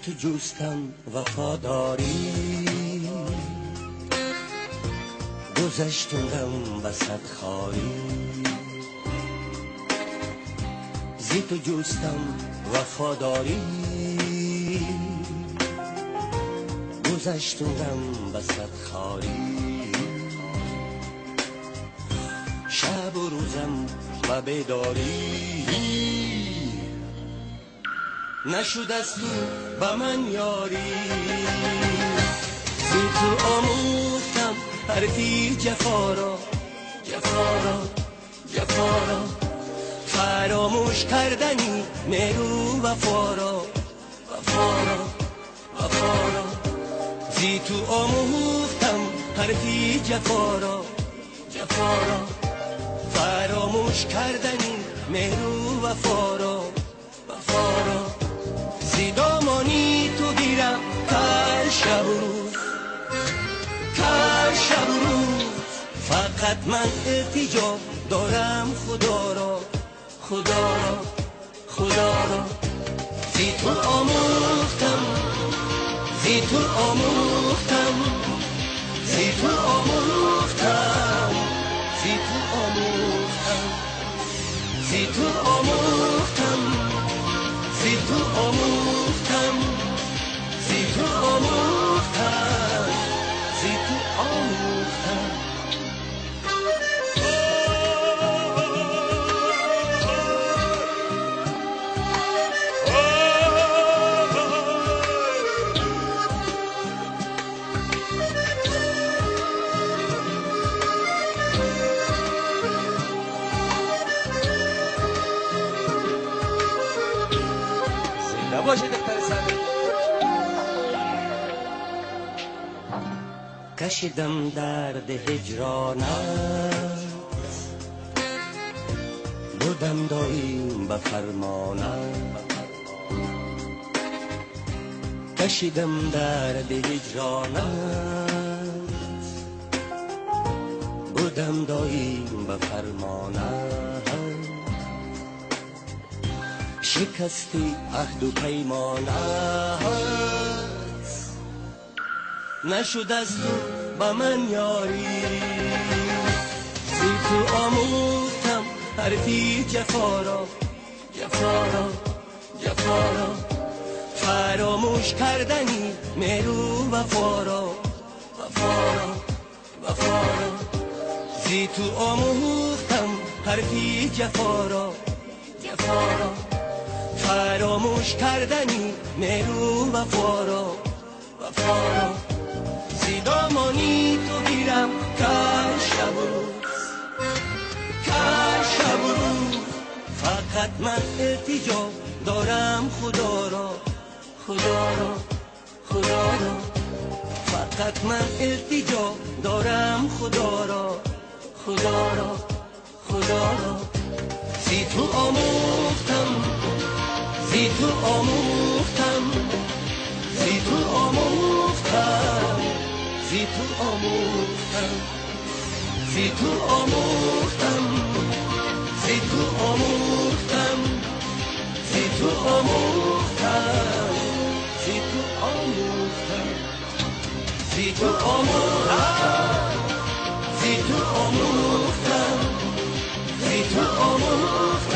تو جستم وفاداری، گذشتم غم وسط خاری. زی تو جستم وفاداری، گذشتم غم وسط خاری. شب و روزم و بیداری، نشد از تو به من یاری. زی تو آموختم حرفی جفا را، جفا را، جفا را، فراموش کردنی مهر و وفا را، وفا را، وفا را. زی تو آموختم حرفی جفا را، جفا را، فراموش کردنی مهر و وفا را، وفا را. زی دامانی تو گیرم هر شب و روز، هر شب و روز. فقط من التجا دارم خدا را، خدا را، خدا را. زی تو آموختم، زی تو آموختم، زی تو آموختم، زی تو آموختم، زی تو آموختم، زی تو آموختم، زی تو آموختم، زی تو آموختم. باشه دختر ساده. کشیدم درد هجرانت، بودم دایم به فرمانت. کشیدم درد هجرانت، بودم دایم به فرمانت. شکستی عهد و پیمانت، نشد از تو به من یاری. زی تو آموختم حرفی جفا را، جفا را، جفا را، فراموش کردنی مهر و وفا را، وفا را، وفا را. زی تو آموختم حرفی جفا را، جفا را، فراموش کردنی مهر و وفا را، وفا را. زی دامانی تو گیرم هر شب و روز، هر شب و روز. فقط من التجا دارم خدا را، خدا را، خدا را. فقط من التجا دارم خدا را، خدا را، خدا را. زی تو آموختم، زی تو آموختم، زی تو آموختم، زی تو آموختم، زی تو آموختم، زی تو آموختم، زی تو آموختم، زی تو آموختم، زی تو آموختم، زی تو آموختم، زی تو آموختم.